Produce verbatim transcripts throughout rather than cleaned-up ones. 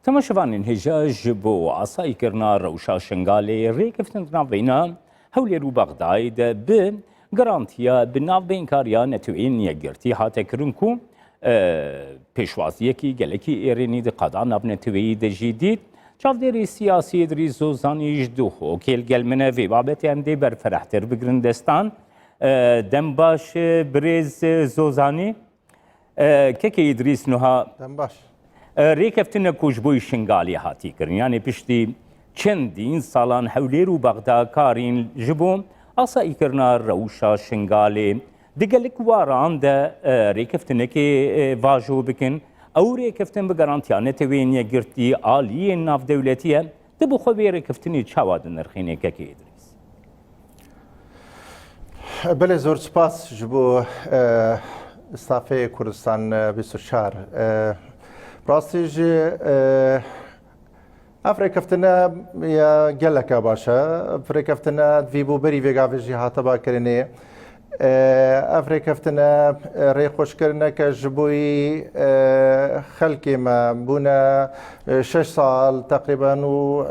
Temaşevanên hêja, ji bo asayîkirina rewşa Şingalê rêkeftin di navbeyna Hewlêr û Bexdayê de bi garantiya bi navbeynkariya Neteweyên Yekgirtî hate kirin ku, e, pêşwaziyekî gelekî êrînî di qada navneteweyî de jî dît. Çavdêrê siyasî Îdrîs Zozanî ji Duhokê li gel min e, vê babetê em dê berfirehtir bigirin destan. E, dem baş, e, birêz, e, Zozanî. E, kekê Îdrîs, nuha Dem baş. E, rêkeftin e ku ji bo Şingalê hatî kirin. Yanê piştî çendîn salan Hewlêr û Bexda karîn ji bo asayîkirina rewşa Şingalê. Di gelek waran de, e, rêkeftinekê, e, vajo bikin. Ew rêkeftin bi garantiya Neteweyên Yekgirtî, aliyên navdewletî ye. Tu bi xwe vê rêkeftinê çawa dinirxînî, kekê Îdrîs? Belê, zor spas ji bo, e, stafê Kurdistan, e, bîst û çar. E, rastî jî, e, ev rêkeftine ya geleke baş e. Ev rêkeftine divî bû berî vê gavê jî hatiba kirinê. E, ev rêkeftine, e, rêxweşkirineke ji bo yî, e, xelkê me bûne, e, şeş sal teqrîben û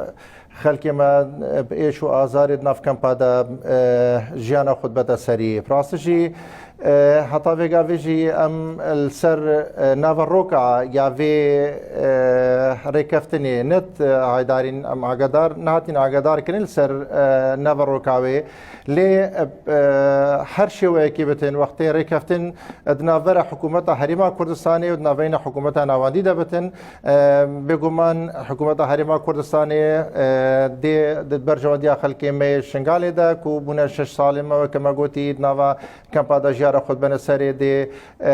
xelkê me, e, bi êş û azarê di nav kempa de, e, jiyana xwe dibete serî. Bi rastî jî, e, heta vê gavê jî em li ser, e, naveroka ya vê, e, rêkeftinê net, e, haydarîn, em agadar, nehatin agadar kirin li ser, e, naveroka wê. Lê, e, her şêweyekî bitin, wextê rêkeftin di navbera hikûmeta Herêma Kurdistanê û di navbeyna hikûmeta navendî de bitin, e, bêguman hikûmeta Herêma Kurdistanê, e, dê di berjewendiya xelkê me yê Şingalê de ku bûne şeş salên me, weke me gotî, di nava kempa de jiyara xwe dibene serê, dê, e,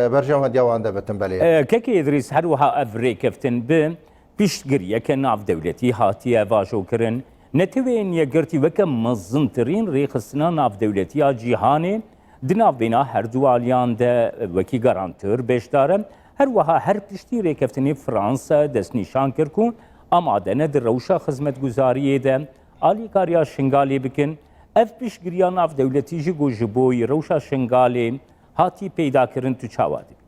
e, berjewendiya wan de bitin, belê. E, kekê Îdrîs, her wiha ev rêkeftin bi piştgiriyeke navdewletî hatiye vajokirin. Neteweyên Yekgirtî weke mezintirîn rêxistina navdewletî ya cîhanê di navbeyna her du aliyan de wekî garantir beşdar e. Her wiha her piştî rêkeftinê Fransa destnîşan kir ku amade ne di rewşa xizmetguzariyê de alîkariya Şingalê bikin. Ev piştgiriya navdewletî jî ku ji bo rewşa Şingalê hatî peydakirin, tu çawa dibî?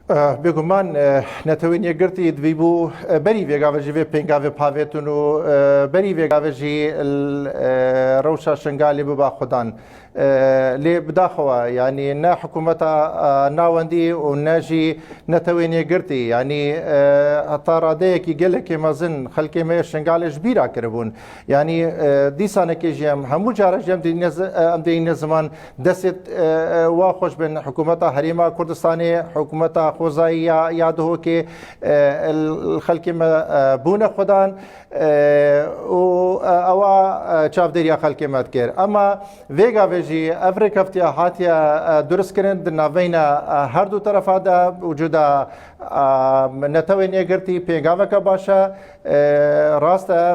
Eh, bêguman, eh, Netewên Yekgirtî divî bû, eh, berî vê gavê jî vê pêngavê pavêtin û, eh, berî vê gavê jî l-, eh, rewşa Şingalê biba xwedan. Eh, lê bidaxewa, yanî ne hikûmeta, eh, navendî û ne jî Netewên Yekgirtî, yanî, eh, heta radeyekî gelekê mezin xelkê me yê Şingalê ji bîra kiribûn. Yanî, e, dîsanekê jî em hemû cara jî em dîne zi-, e, em dîne ziman destê, e, e, wa xweş bin. Hikûmeta Herêma Kurdistanê, hikûmeta xwezayî ya, ya Duhokê, e, el, xelkê me, e, bûne xwedan, e, û, e, ewa, e, çavdêriya xelkê me dikir. Ema vê gavê jî ev rêkeftiya hatiye, e, duristkirin di navbeyna, e, her du terefa de wicûda, e, Netewên Yekgirtî pêngaveke baş e. E, rast e, e,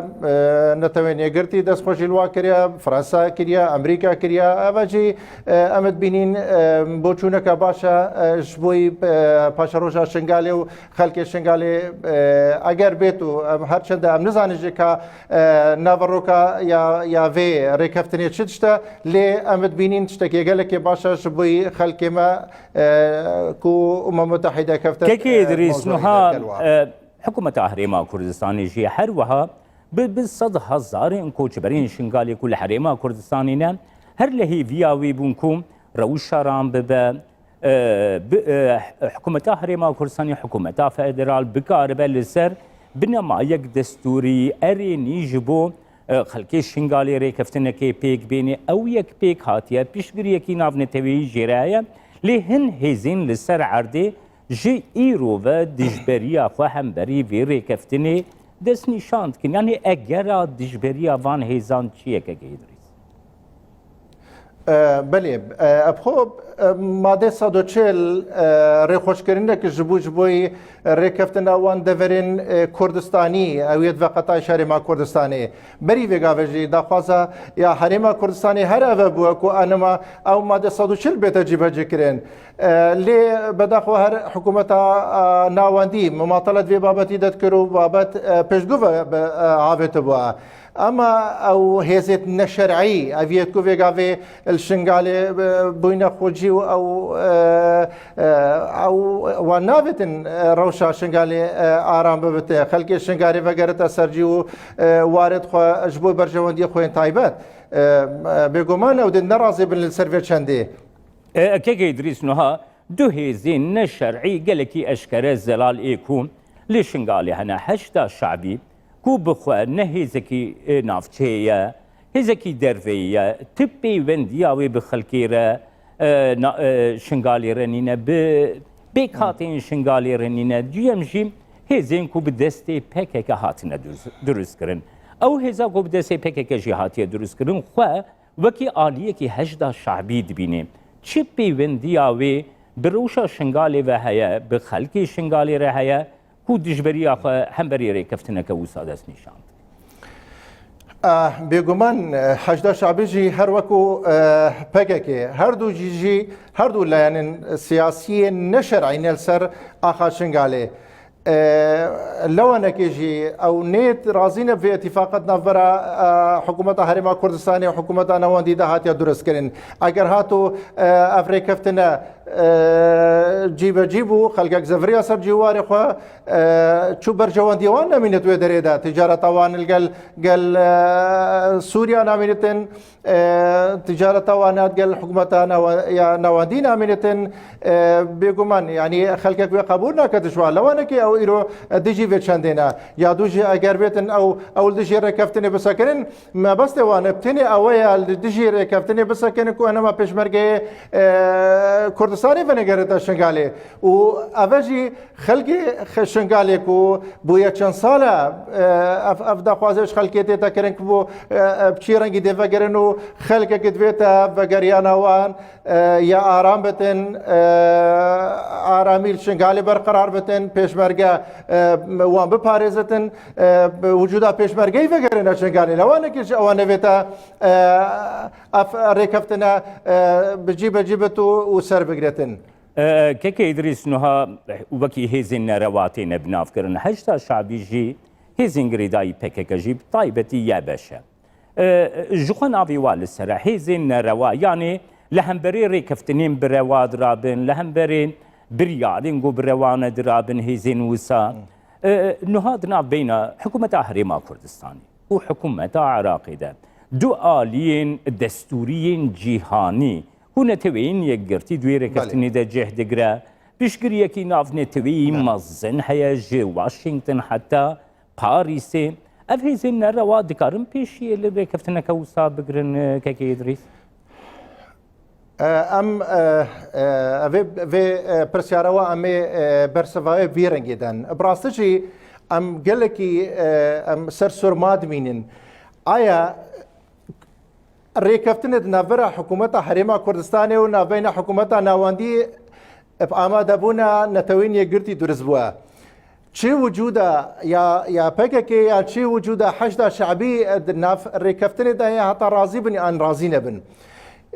Netewên Yekgirtî destxwejî li wa kiriye, Fransa kiriye, Amerîka kiriye. Ev jî, e, em dibînîn, e, boçûneke baş e, e, ji bo yî, e, paşeroja Şingalê û xelkê Şingalê, e, eger bêt û em her çende em nizanin jî ka, e, naveroka ya, ya vê rêkeftinê çi tişt e, lê em dibînîn tiştekê gelekê baş e ji bo yî xelkê me, e, ku Umem Mutehîde kefte, Kekê e, Îdrîs, mewzûyê niha, gel wa. E, Hikûmeta Herêma Kurdistanê jî her wiha bi, bi sed hezarên koçberên Şingalê ku li Herêma Kurdistanê ne, her li hêviya wê bûn ku rewş şaran bibe, e, bi, e, Hikûmeta Herêma Kurdistanê, hikûmeta federal bikaribe li ser binemayek destûrî erênî ji bo, e, xelkê Şingalê rêkeftinekê pêk bênê. Ew yek pêk hatiye, piştgiriyekî navneteweyî jê re heye, lê hin hêzên li ser erdê ji îro ve dijberiya xwe hemberî vê rêkeftinê destnîşan dikin. Yanî egera dijberiya van hêzan çi ye, kekê Îdrîs? E, belê, e, ev xwe, e, madê sed û çil, e, rêxweşkirinek ji bo, ji bo yî rêkeftina wan deverên, e, Kurdistanî, ew yê di veqetayê şerê ma Kurdistanê. Berî vê gavê jî daxwaza ya Herêma Kurdistanê her eve bûye ku anima ew madde sed û çil bête cîbecîkirin. E, lê bedaxwe her hikûmeta, e, navendî mumatele di vê babetî de dikir û babet, e, piştguve bi, e, avêtibû. Ama ew hêzêt neşer'î, ev yê ku vê gavê li Şingalê, e, bûyne xwecî û ew, e, e, ew wan navêtin, e, rewşa Şingalê, e, aram bibite. Xelkê Şingalê vegerite ser cî û, e, warê xwe ji bo berjewendiyê xwe yên taybet. E, e, bêguman ew dê nerazî bin li ser vê çendê. E, Keke Îdrîs, niha du hêzên neşer'î gelekî eşkere zelal ê ku li Şingalê hene. Heşda Şabî, ku bi xwe ne hêzekî, e, navçeyê ye, hêzekî derveyî ye, ti pêwendiya wê bi xelkê re, e, na-, e, Şingalê re nîne, bi pêkhateyên Şingalê re nîne. Duyem jî hêzên ku bi destê P K K hatine durus-, durustkirin. Ew hêza ku bi destê P K K jî hatiye durustkirin, xwe wekî aliyekî Heşda Şabî dibîne. Çi pêwendiya wê bi rewşa Şingalê ve heye, bi xelkê Şingalê re heye, ku dijberiya xwe hemberî rêkeftineke wisa dest nîşand? Ah, bêguman, eh, Heşda Şabî jî her wekû, eh, P K K, her du jî, jî, her du layenên siyasiyên neşer'î ne li ser axa Şingalê. Eh, lewanekê jî ew nêt razî ne vê îtîfaqa di navbera, eh, hikûmeta Herêma Kurdistanê û hikûmeta navendî de hatiye durustkirin. Eger hato, eh, ev rêkeftine, eh, cîbecî bû, xelkek zevriya ser cîwarê xwe, e, çû berjewendiya wan nemînet wê derê de. Ticareta wan li gel, gel, e, Sûriya namînetin, e, ticareta wan gel hikûmeta nawa-, ya navendî namînetin, e, bêguman, yanî xelkek wê qebûl nake ji wan. Lewanekê ew îro dijî vê çendê ne. Ya dû jî eger bêtin ew, ew li dijî rêkeftinê bisekinin, mebestê wan bi tenê ew e ya li dijî rêkeftinê bisekinin ku enema pêşmergeyê, e, Kurdistanê venegerite Şingalê. Û ev e jî Xelkê xe-, Şingalê ku bûye çend sal e, e, ev, ev daxwazê ji xelkê tête kirin ku bo, e, e, bi çi rengî dê vegerin û xelkekê divête vegeriyana wan, e, ya aram bitin, e, aramî li Şingalê berqerar bitin, pêşmerge, e, wan biparêzitin, e, bi wicûda pêşmergeyî vegerine Şingalê. Lewanekê ji ewan nevête, e, ev rêkeftine, e, bi cî be cî bit û, û ser bigretin. E, Keke Îdrîs, niha wekî hêzên nerewa têne binavkirin. Heşda Şabî jî, hêzên girêdayî P K K jî, bi taybetî Y B Ş e. E, ji xwe navê wa li ser e. Hêzên nerewa, yanê li hemberê rêkeftinên bi rewa dirabin, li hemberê biryarên ku bi rewa ne dirabin, hêzên wisa. E, niha di navbeyna hikûmeta Herêma Kurdistanê û hikûmeta Iraqê de du aliyên destûriyên cîhanî ku Neteweyên Yekgirtî di wê rêkeftinê de cih digire, piştgiriyekî navneteweyî mezin heye, ji Washington heta Parîsê. Ev hêzên nerewa dikarin pêşiyê li rêkeftineke wisa bigirin, Kekê Îdrîs? E, em, e, e, vê, vê, e, pirsyara we em ê, e, bersiva wê vî rengê den. Bi rastî jî em gelekî, e, em ser surma dimînin. Aya rêkeftinê di navbera hikûmeta Herêma Kurdistanê û navbeyna hikûmeta navendî bi amadebûna Netewên Yekgirtî durist bûye. Çi wicûda ya, ya P K K ya çi wicûda Heşda Şabî, e, di nav rêkeftinê de ya heta razî bin yan razî nebin.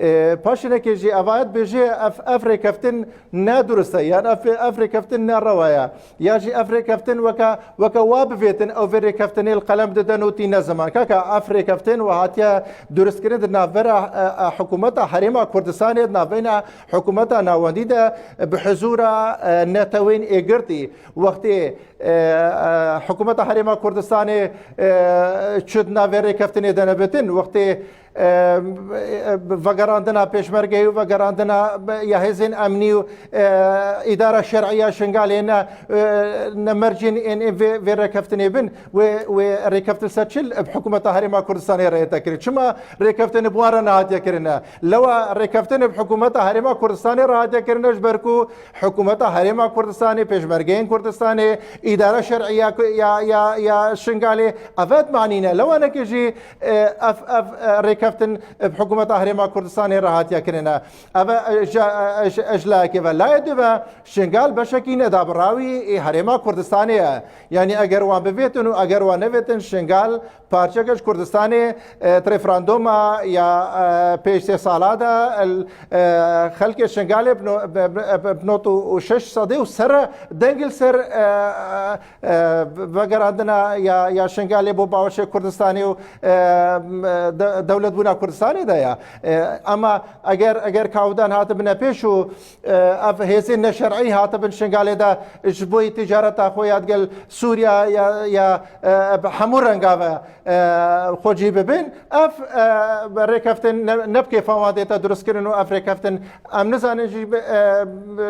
E, paşinekê jî evayet bêje ev, ev rêkeftin ne durist e, yan ev, ev rêkeftin ne rewa ye. Ya jî ev rêkeftin weke, weke wa bivêtin, ew vê rêkeftinê li qelem didin û tîne ziman. Kaka ev rêkeftin we hatiye duristkirin di navbera, e, e, hikûmeta Herêma Kurdistanê di navbeyna hikûmeta navendî de bi hizûra, e, Netewên Êgirtî. Wextê, e, e, hikûmeta Herêma Kurdistanê, e, çi di navê rêkeftinê de nebitin, wextê, e, e, vegerandina pêşmergeyê û vegerandina ya hêzên emnî û, e, îdara şer'î ya Şingalê ne, e, ne mercên ên, ên vê, vê rêkeftinê bin, wê, wê rêkeftin ser çi bi hikûmeta Herêma Kurdistanê re hête kirin? Çima rêkeftin bi wan re nehatiye kirine? Lewa rêkeftin bi hikûmeta Herêma Kurdistanê re hatiye kirine, ji ber ku Hikûmeta Herêma Kurdistanê, pêşmergeyên Kurdistanê, îdara şer'î ya, ya, ya, ya Şingalê, ev et manî ne. Lewanekê jî, e, ev, ev, e, rêke rêkeftin bi hikûmeta Herêma Kurdistanê re hatiye kirine. Ev e, ji, e, ji, ji layekê ve. Layê dî ve Şingal beşekî nedabrawî ê Herêma Kurdistanê ye. Yanî eger wan bivêtin û eger wan nevêtin, Şingal parçeke ji Kurdistanê, e, di referandoma ya, e, pêş sê sala de, el, e, xelkê Şingalê bi no-, bi, bi, bi, bi not û şeş sedê û ser deng li ser, e, e, vegerandina ya, ya Şingalê bo baweşê Kurdistanê û, e, de-, dewletbûna Kurdistanê de ya. E, ama eger, eger kawdan hatibine pêş û, e, ev hêzên neşer'î hatibin Şingalê de ji bo ticareta xwe ya digel Sûriya ya, ya, e, bi hemû renga ve, e, xwe cî bibin, ev, e, rêkeftin ne, ne bi kêfa wan dête durustkirin û ev rêkeftin em nizanin jî bi, e,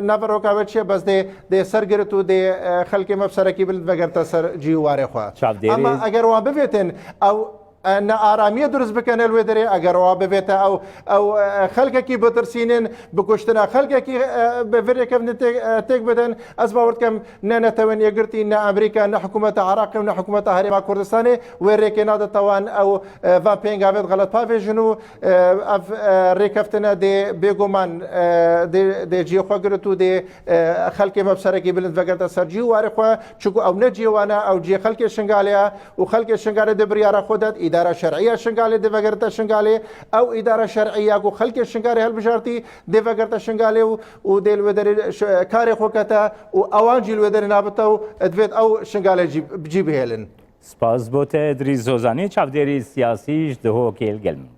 naveroka we çi ye, bes dê, dê ser girt û dê, e, xelkê me bi serekî bilind vegerite ser cî û warê xwe. Çavdêrê Ama eger wan bivêtin, ew, e, ne aramiyê durust bikene li wê derê, eger wan bivête ew, ew, e, xelkekî bitirsînin, bi kuştina xelkekî, e, bi vê rêkeftinê tê-, e, têk bidin, ez bawer dikim ne Netewên Yekgirtî, ne Amerîka, ne hikûmeta Iraqê û ne hikûmeta Herêma Kurdistanê wê rêkê nadite wan, ew, e, van pêngavê di xelet pavêjin û, e, ev, e, rêkeftine dê bêguman, e, dê, dê cihê xwe girt û dê, e, xelkê me bi serekî bilind vegerite ser cî û warê xwe, çunku ew ne cihê wan e, ew cihê xelkê Şingalê ye û xelkê Şingalê dê biryara xwe det, îdara şer'î ya Şingalê dê vegerite Şingalê, ew îdara şer'î ya ku xelkê Şingalê hilbijartî dê vegerite Şingalê û, û dê li wê derê ş-, karê xwe kete û ewan jî li wê derê nabite û divêt ew Şingalê cî, cî bihêlin. Spas bo te Edrîs Zozanî, çavdêrî siyasî ji Dihokê li gel min.